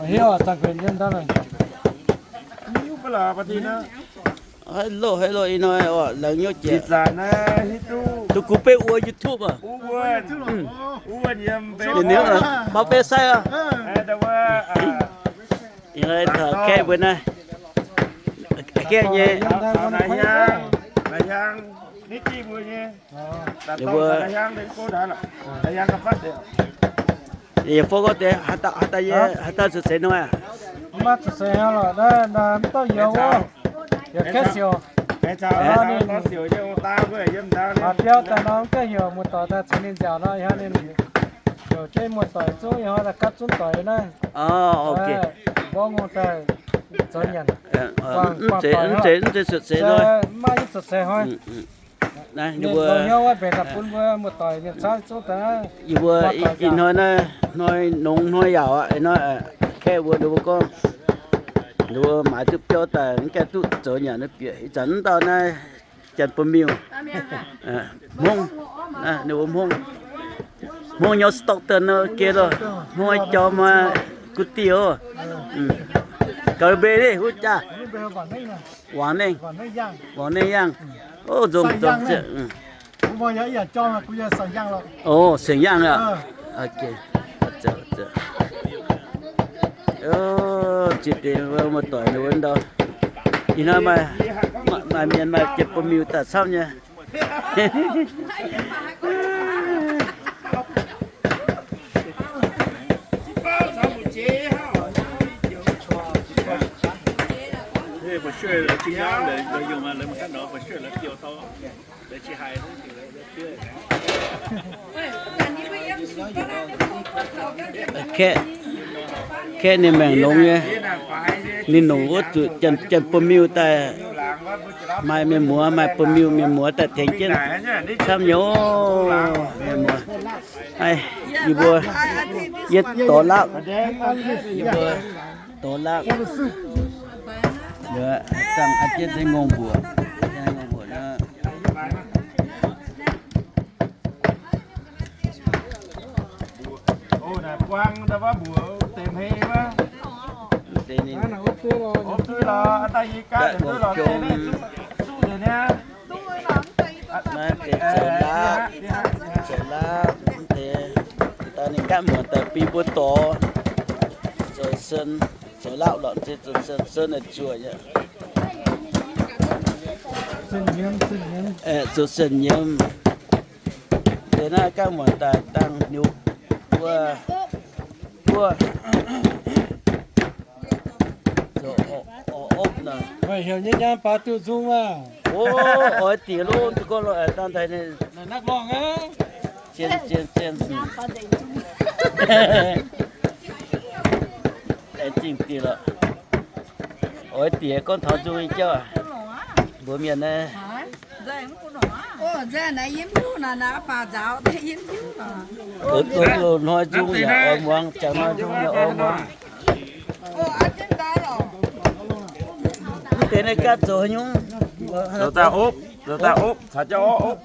Hello, hello, ih hnoi oc, laengz nyouv jiex. Duqv kuv beiv wuov YouTube aac. Ninh mbaaux beiv sai aac. Ih hnoi taux kaeqv mbuo naaiv, kaeqv nyei. Ninh mbuo, yie fov gorngv deix haaix dauh, haaix dauh zuqc seix hnoi aac? Maiv zuqc seix hnoi lorqc, naaiv mv dauh youz wuov, yaac kaeqv siouc. Ninh biauv daaih nor mv gaengh heuc muoz-doic daaih caux ninh nziaauc nor, ih hnoi ninh heuc jienv muoz-doic zungv ih hnoi daaih gapv zunv doic naaiv. Mborqv ngongh daaih zoux nyanc. Mv zeiz zuqc seix hnoi. Maiv zuqc seix hnoi. Naaiv yie mbuo, yie mbuo ih hnoi naaiv hnoi nongx hnoi yaauc aqv. Ih hnoi kaeqv mbuo ninh mbuo gorngv, ninh mbuo maaiz duqv biauv daaih mv gaengh duqv zoux nyanc bieqc. Ih zanc mv dauh naaiv Janx-Bun-Miuh, Hmongv, ninh mbuo Hmongv, Hmongv nyei Stockton nor geh loh, Hmongv nyei jauv maaih gu dieh oc. Gauh mbe ni huv jaax? Wangc Nengh, Wangc Nengh Yangh. O, nzong, nzong. O, Saeng Yangh aqv. Ziex deix muoz-doic ninh wuov ndau. Ih hnoi maaih, maaih mienh maaih Janx-Bun-Miuh daaih camv nyei. Kaeqv, kaeqv ninh maengc longx nyei. Ninh longc wuov zuqc Janx-Bun-Miuh daaih, maaih mienh muoz, maaih Bun-Miuh mienh muoz daaih tengx jienv camv nyei oc. Mienh muoz, yie mbuo, yie dorh laapv, yie mbuo dorh laapv. Dangh an jienv deix ngongh mbuoqc, ngongh mbuoqc nor. Mv deix ninh, mv deix ninh, naaiv deix zoux laapv, zoux laapv, mv deix daaih ninh gaatv muonc daaih bun mbuo dorh zoux sen, zoux laapv lorqc, zoux sen, sen naaic zuoqc nyei. Zoux sen nyiemv. Deix naaiv gaatv muonc daaih dangh niu wuov, wuov, zoux opv nor. Meih heuc nyei nyaanh baac duqv nzung aac. O, oix diex lov, duqv gorngv lorqc, dangh daaih ninh zien, zien, zien. Aengx zingh diex lorqc. Oix diex gorngv taux nzung nyei jauv aac, mbuox mienh naaiv. Hnoi nzung yaac oix muangx, jangx hnoi nzung yaac oix muangx. Mv deix naaiv gaatv zoux haaix nyungc? Zoux daaih opv, zoux daaih opv, caux jienv opv.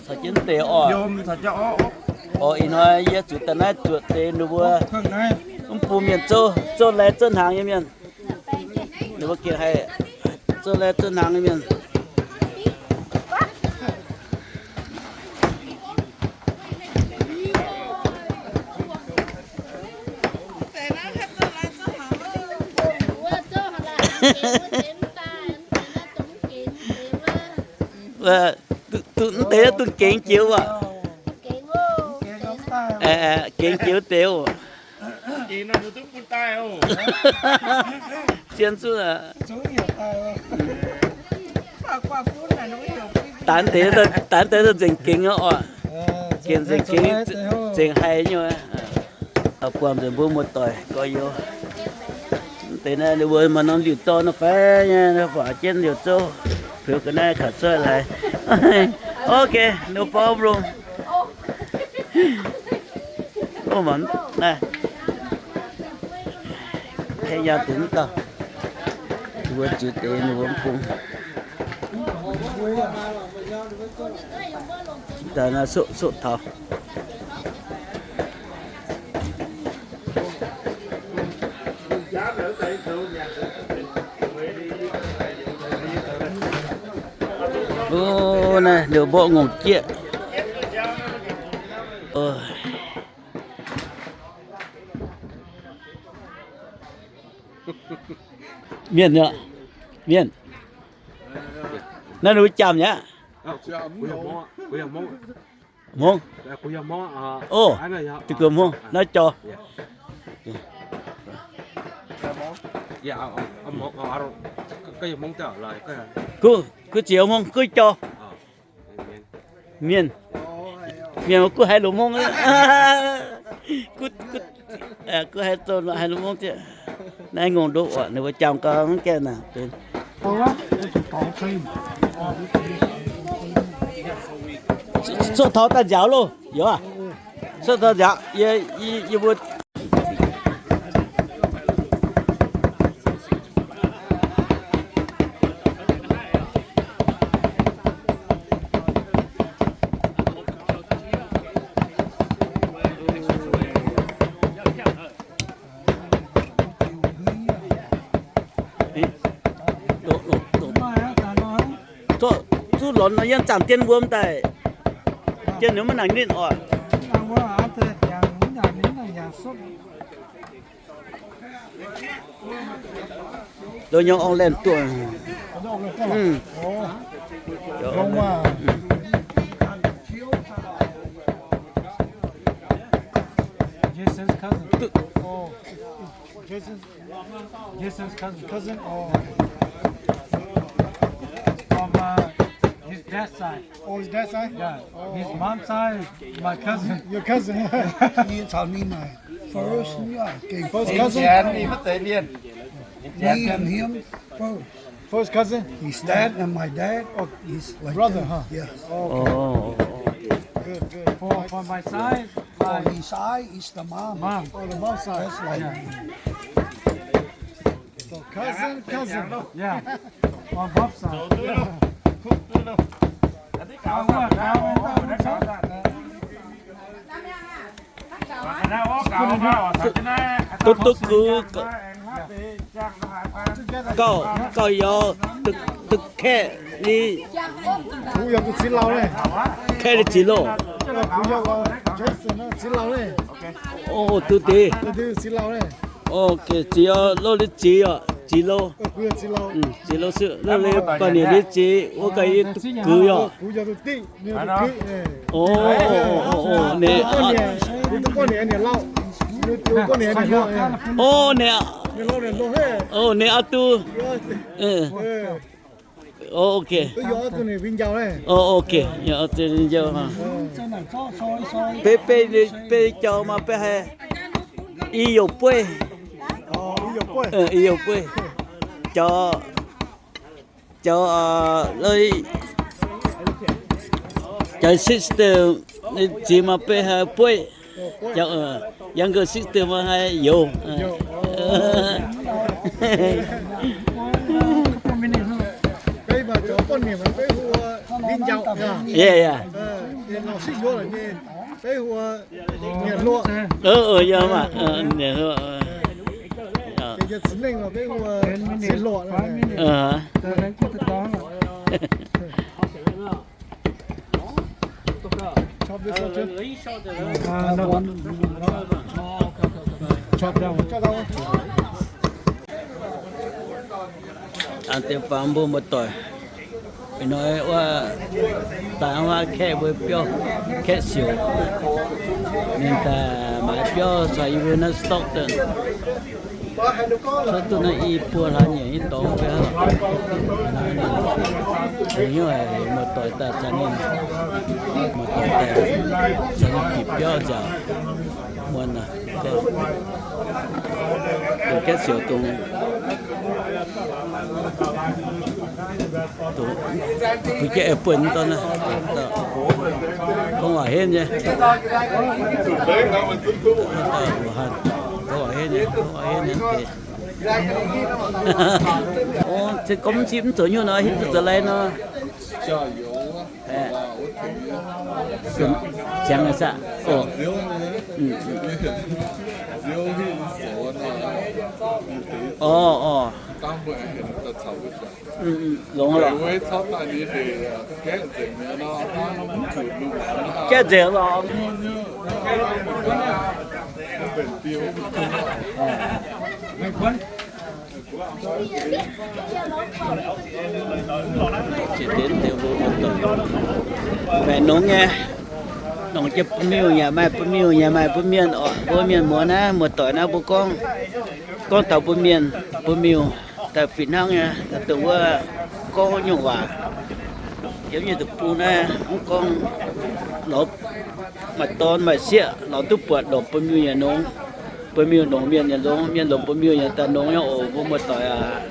Caux jienv deix oc. Oc, ih hnoi yie zuqc daaih naaiv zuoqc deix ninh mbuo mv bung mienh zouv, zouv laih zouv hnaangx nyei mienh. Ninh mbuo gengh haih zouv laih zouv hnaangx nyei mienh. Mv deix dunh gengx jiex wuov. Gengx jiex wuov deix oc. Zien zuqc aac. Daaih deix, daaih deix nzengc gengx oc. Gengh nzengc gengx, nzengc haiz nyei. Buangh nzengc mbuo muoz-doic gorx-youz. Deix naaiv ninh mbuo maaih norm liuc dorn nor fai nyei, faaux jienv liouc zouv, peux ga'naaiv kaux cuotv laaix. Ok, no problem. Ov, mangc naaiv. Kengx yangh deix mv dauh. Mbuo ziux deix ninh mbuo mv bung. Daaih naaiv soqv soqv taux. O, naaiv liouh mborqv ngongh jieqv. Mienh, mienh. Naaiv ninh mbuo Jaam aqv. Hmong. O, da'guoqv Hmong naaiv jor. Kuv, kuv ziouc Hmong, kuv jor. Mienh, mienh guv haiz lungh mungv, guv, guv haiz zoux haiz lungh mungv zieqv. Naaiv ngongh ndoqv oc, ninh mbuo Jaam gau mv gaengh naaic benx. Cuotv taux daaih nziaaux loh, yaac cuotv taux nziaaux, yie, yie, yie mbuo Zuqc lorz nor yiem zaangc dien wuom daaih, jien ninh maiv nangc ninh oc. Ndoqv nyorng orn laengh duqv. Jason's cousin. Oh. Jason's, Jason's cousin. Cousin? Oh, okay. From, uh, his dad's side. Oh, his dad's side? Yeah. Oh, his mom's side, my cousin. Your cousin. First, yeah, okay. First cousin? Me and him first. First cousin? His dad and my dad. Oh, his, like, brother, huh? Yes. Oh, okay. Oh. Good, good. For, for my side, for his side is the mom. Mom. Oh, the mom side. That's like, yeah. So cousin, cousin. Yeah. On both sides. Tov tov kuv gauh, gauh yaac duqv kaeqv ni. Kuv yaac duqv ziex lauh naaiv. Kaeqv ni ziex lauh. Kuv yaac Jason naaiv ziex lauh naaiv. O, duqv deix. Ziex lauh naaiv. O, ziex lauh, lov li ziex oc, ziex lauh. Ziex lauh suv, lov li ba'nyiec li ziex wuov ga'yie duqv gux oc. O, o, o, o, ninh, o, ninh, o, ninh oix duqv, o, ok. O, ok. Beiv, beiv, beiv jauv maaih beiv haiz i youc bueiv. I youc bueiv. Jauv, jauv, jauv sister, ninh ziex maaih beiv haiz bueiv. Younger sister maaih haiz youz. Yeah, yeah. Yaac maah, nyanc hluoqv. An deix faaux mbuo muoz-doic. Ih hnoi wuov daaih wuov kaeqv mbuo biauv, kaeqv siouc. Ninh daaih maaiz biauv caux yie mbuo naaiv Stockton. Cuotv duqv naaiv i buo hlaax nyeic nyei dorngx mbuo hnangv. Ninh hnyouv haic, muoz-doic daaih caux ninh, muoz-doic daaih caux ninh bieqc biauv nziaauc. Muonz aac, gaeqv siouc dongh, dongh, kuv jiex buonc dorn naaiv, gorngv waac henv nyei. Gorngv waac henv nyei, gorngv waac henv nyei. O, se gorngv mv ciev mv zoux nyuoz nor, hitv duqv zoux lai nor. Ziangx aqv. O. Orv, orv. Longx lorqc. Gaeqv nzengc lorqc. Maaih nongx nyei, nongx jienv bun miuh yaac maaih, bun miuh yaac maaih, bun mienh oc. Mbuo mienh muoz naaiv, muoz-doic naaiv mbuo gorngv, gorngv taux mbuo mienh, mbuo miuh daaih fih hnangv nyei, daaih dongh wuov gorngv nyungc waac. Yiem nyei deic-bung naaiv mv gorngv lorz maaih dorn maaih sieqv, lorz duqv buatc longc bun miuh yaac nongx, bun miuh longc mienh yaac nongx, mienh longc bun miuh yaac daaih nongx nyei oc, mbuo muoz-doic aac.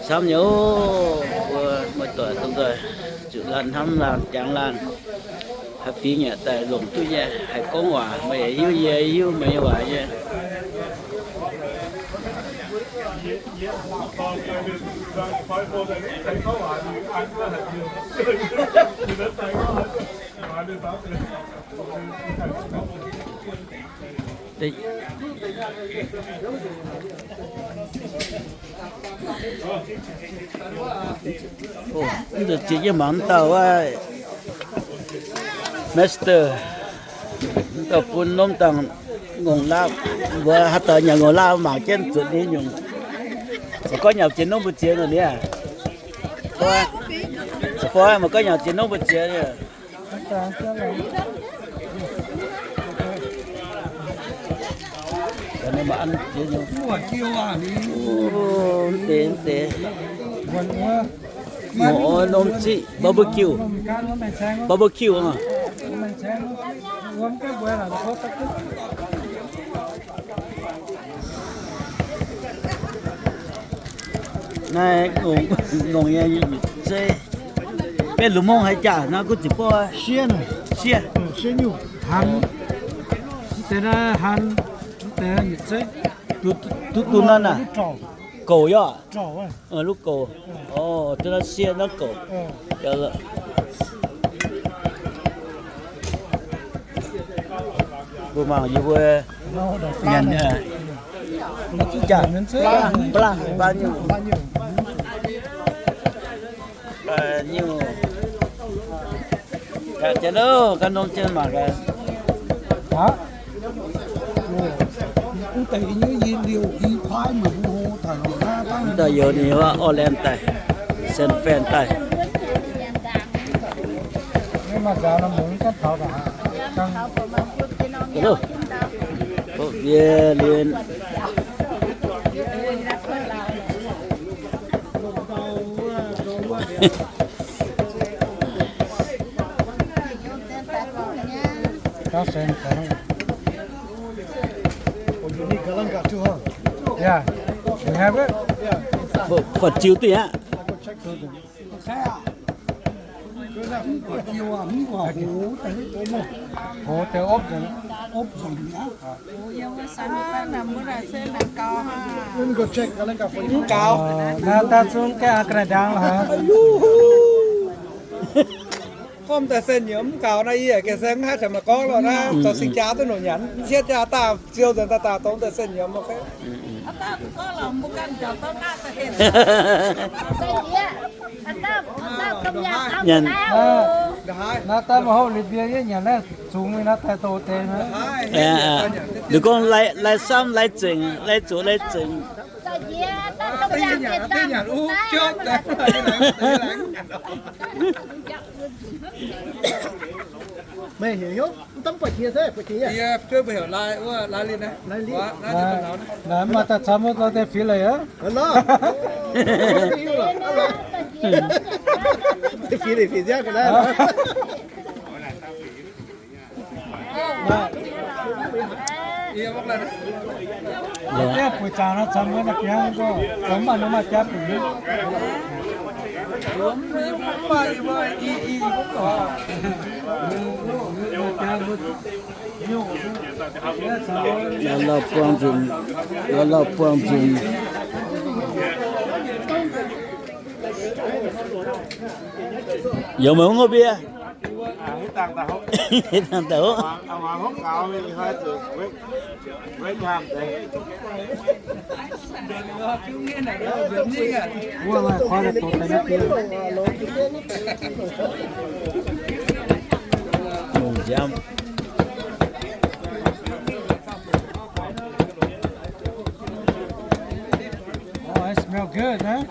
Camv nyei oc, mbuo muoz-doic dongh nzoih zuqc laanh hnamv laanh jangx laanh, haaix fingx yaac daaih longc duqv nyei, haih gorngv waac, meih hiuv yie hiuv meih nyei waac nyei. Mv zuqc ziex jienv mangc mv dauh wuov master, mv dauh bun norm dangh ngongh laapv, mbuo haaix dauh nyanc ngongh laapv mangc jienv zuqc ninh nyungc. Maiv gorngv nyanc ziex nongv mbu'ziex nor nie. Maiv gorngv nyanc ziex nongv mbu'ziex nie. Mv deix, mv deix. Norm ziqv barbecue. Barbecue aqv. Naaiv ngongh nyei yietc zeiv. Beiv lungh mongh haaix jaax nor gunv ziqc borqv? Siev, siev, siev nyungc. Hanx, mv deix naaiv hanx, mv deix yietc zeiv. Duqv, duqv, duqv nor naaic. Goux yaac. Lov goux. Orv, duqv nor siev nor goux. Mbuo mangc yie mbuo nyanc jaax, baav nyungc, baav nyungc. Ganh jienv loh, ganh norm jienv mangc gaax. Mv daaih youz ninh wuov Orland daaih, San Fran daaih. Bov yie lien. Yeah, we have it. Fo-, fo-, jiu duqv aqv. Hoz deix opv nzengc. Mv gaux. Naaiv daaih zungv gaengh ga'naaiv ndaang lorqc. Gorngv daaih se nyiemz mv gaux naaiv, yie gengh se mv haih taux mangc gorngv lorqc naaiv, zoux sing jaa duqv nongc nyanc, mv cietv jaa daaih ziou nzengc daaih daaih dongh daaih se nyiemz oc. Nyanc. Naaiv daaih maaih hopv liuz mbie yie nyanc naaiv zungx mingh naaiv daaih doz deix naaiv. Liuz gorngv lai, lai samv lai zengc, lai zoqc lai zengc. Meih heuc hnyouv, mv dangv buatc jiex se buatc jiex yaac. Naaiv maaih daaih camv wuov deix fiev leiz aqv. Fiev leiz fiev nziangv ga'naaiv. Buoz-zaangc naaiv camv wuov naaiv biangv gorngv, camv maaih nor maaih jaa buonc. Lauh lauh buangh nzunc, lauh lauh buangh nzunc. Youz meih mv ngopv mbier? Dangh daaih hopv. Mungz nziaamv. Oh, it smells good, huh?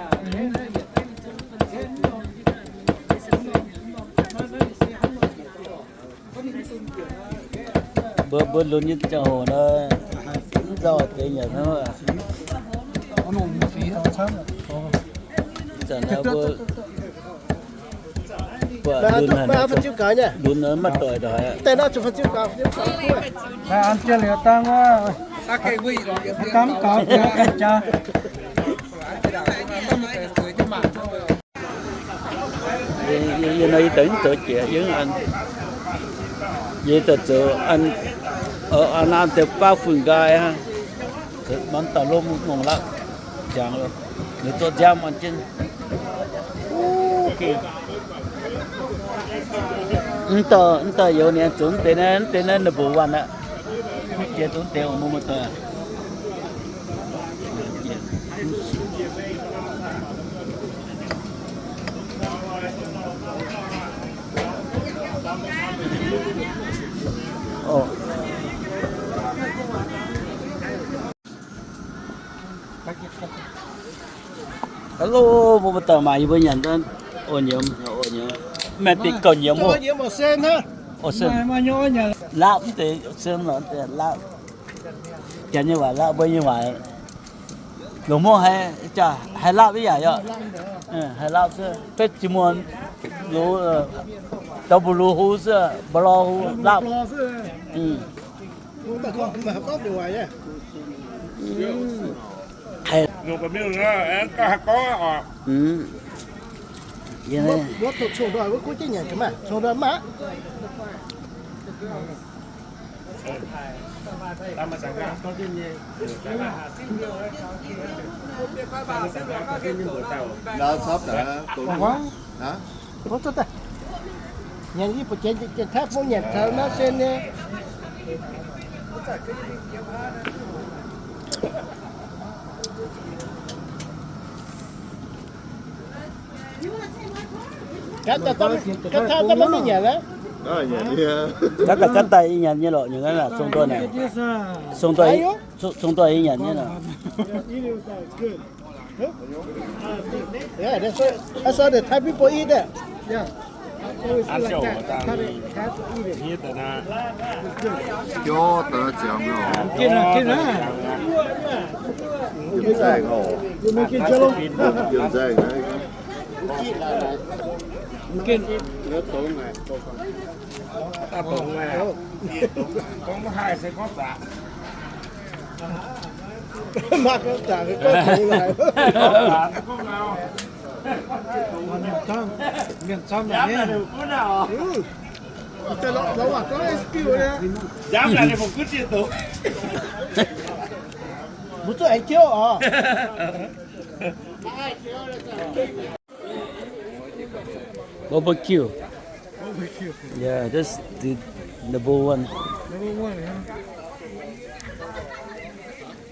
Mbuo, mbuo lunx nyei ziangh hoc nor, mv nzauh deix nyanc hnangv. Zanc naaiv mbuo buatc lunx haic, lunx nor maiv doic doic. Yie nor yie daaih mv zoux jiex, yie an, yie daaih zoux an, an deix baav fun nqaai aqv. Mv dauh lomv ngongh laqv jangx, ninh zorqv nziaamv an jienv. Mv dauh, mv dauh youz ninh zoux mv deix naaiv, mv deix naaiv number one aqv. Jiex dongh deix muoz-muoz doic. Hello, mbuo muoz-doic, maaic yie mbuo nyanc daaih. Orv nyiemz, orv nyiemz. Maaih deix gauh nyiemz oc. Orv nyiemz oc, sen hnangv. Orv sen. Laapv mv deix sen lorqc, laapv. Janx nyei waac laapv, mbuo nyei waac. Longc mungv haiz, haiz laapv ih yaac yaac. Haiz laapv se betv jiex muonz, loz, double loz hlo se, mba'lor hlo laapv. Nyanc yie mbuo jiex Taiv Fong nyanc taux naaiv sen nyei. Gaax daaih maiv mingh nyanc aqv. Gaax daaih, gaax daaih yie nyanc nyei lorqc, nyanc naaiv, sung duqv naaic. Sung duqv, sung duqv yie nyanc nyei lorqc. Yeah, that's why, that's why the Thai people eat that. Yeah. Always like that. Cut it, cut it, eat it. It's good. Mv ginv aqv, ginv aqv. Yiem zaeng oc. Yiem zaeng. Mv ginv. Dongh maiv haih se gorngv zaqc. Maiv gorngv zaqc, gorngv dongh laaix. Mienh camv, mienh camv naaic nyei. Mbuo zuqc aengx jiouv oc. Barbecue. Yeah, that's the number one.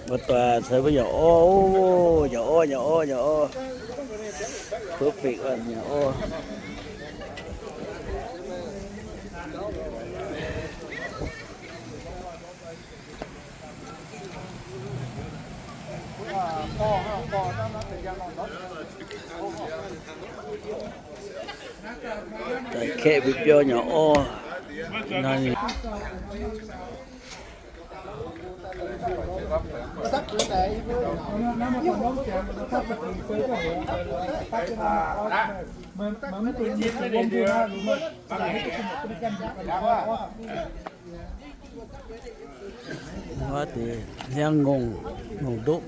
Mbuo doic caux mbuo yaac orv, yaac orv, yaac orv, yaac orv. Perfect, yaac orv. Kaeqv mbuo biauv nyei orv. Wuov deix hliangv ngongh, ngongh ndoqv.